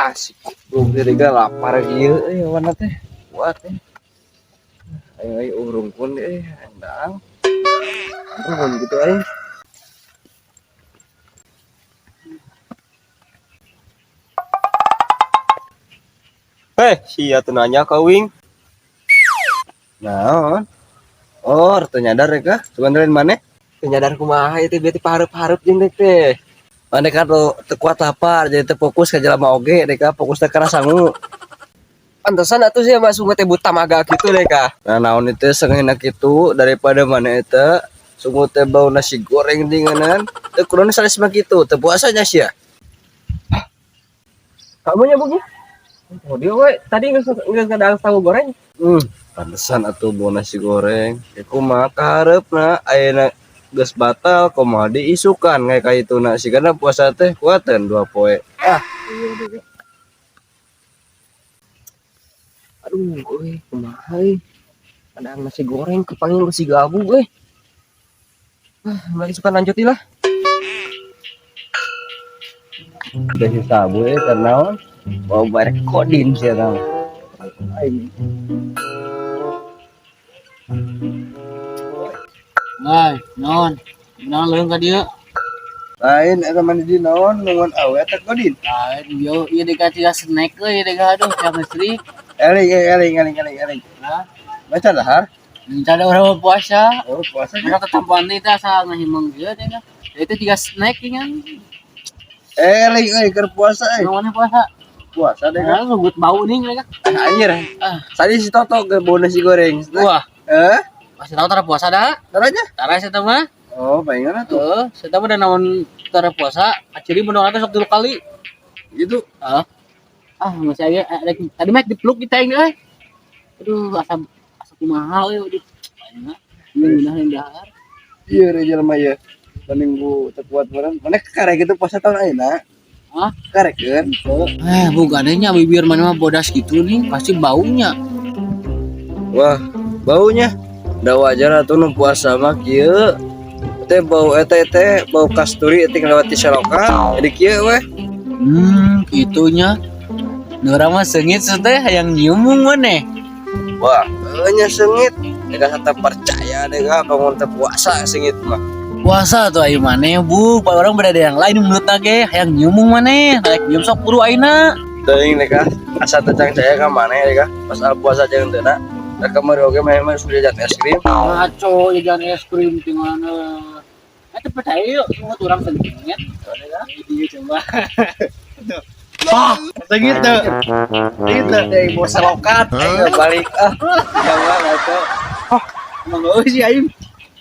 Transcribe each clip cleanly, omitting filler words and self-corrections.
Ah, si goblok teh ga lapar ieu euy warna teh. Kuat teh. Ayo ayo urungkeun euy, endang. Urung gitu aing. Heh, sia tuh nanya ka Wing. Naon? Oh, teu nyadar ya kah? Cuman maneh? Teu nyadar kumaha ieu teh berarti pahareup-hareup jeung dek teh. Maneh kan teu kuat lapar, jadi teu fokus ka jelema oge dek ka, fokus teh kana sangu. Pantesan atuh sia mah sungut teh buta maga kitu deh kah. Nah, naon itu sengena kitu daripada maneh eta sungut teh bau nasi goreng dinganan. Teu kudu sanes mah kitu, teu puasanya sia. Kamu nya bugi? Oh dia we tadi geus geus ngadang tahu goreng. Pantesan atuh bau nasi goreng. Ya kumaha kahareupna ayeuna geus batal kumaha diisukan kayak kaituna sigana puasa teh kuateun 2 poe. Ah, Aduh, euy, kumaha euy. Kadang nasi goreng kepanggil si gabu euy. Ah, mari suka lanjut lah. Udah si sabu eh karena naon? Bau barek kodin sia tah. Aing. Hai, non. Naon leuheung ka dieu? Lain eta mah di naon nungguan awe eta kodin. Lain ieu ieu deka tiga snack euy deka aduh tiang listrik. Eling eling eling eling eling. Nah, Baca dahar. minta ada orang puasa. Oh, puasa. Mereka ketampuan teh asa ngahimeng kieu teh. Itu tiga snack kan. Eling euy keur puasa euy. Naon puasa? Puasa deh kan. Nah, ngegut bau nih mereka. Ah, anjir. Ah. Tadi si Toto ke bau nasi goreng. Wah, Eh, masih tahu tara puasa dah. taranya? Tara saya mah. Oh, palingan atuh. Tuh, saya mah da naon tara puasa, aciri mun teh sok 3 kali. Gitu. Ah. Ah, masih aya tadi mah dipeluk kita ini euy. Aduh, asa asa kumaha euy aduh. Ayeuna ngeunah yang dahar. Iya, re jelema ieu. Mending bu teu kuat bareng. Maneh karek gitu puasa tahun ayeuna. Hah? Karekeun. Eh, bukannya bibir mana mah bodas gitu nih, pasti baunya. Wah, baunya. Udah wajar atuh nu puasa mah kieu. Teh bau eta teh bau kasturi teh ngelewati selokan. Jadi kieu weh. Gitunya. Nora mah sengit teh hayang nyium maneh. Wah, nya sengit. Deka tetap percaya deh ka bangun teh puasa sengit mah. Puasa tuh ayo maneh, Bu. Pak orang berada yang lain menurut ge hayang nyium maneh. Rek nyium sok buru ayeuna. Teuing deh ka asa teu cang caya ka maneh deh ka. Pas al puasa jeung teu na. Rek kamari oge mah mah sudah jajan es krim. Ngaco jajan es krim di mana. Eh, percaya yuk, semua orang sengit. Iya coba. Wah, sengit teu. Sengit teu deui bau selokan. Ayo balik ah. Jangan atuh. Emang sih aing.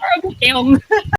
Aduh, keong.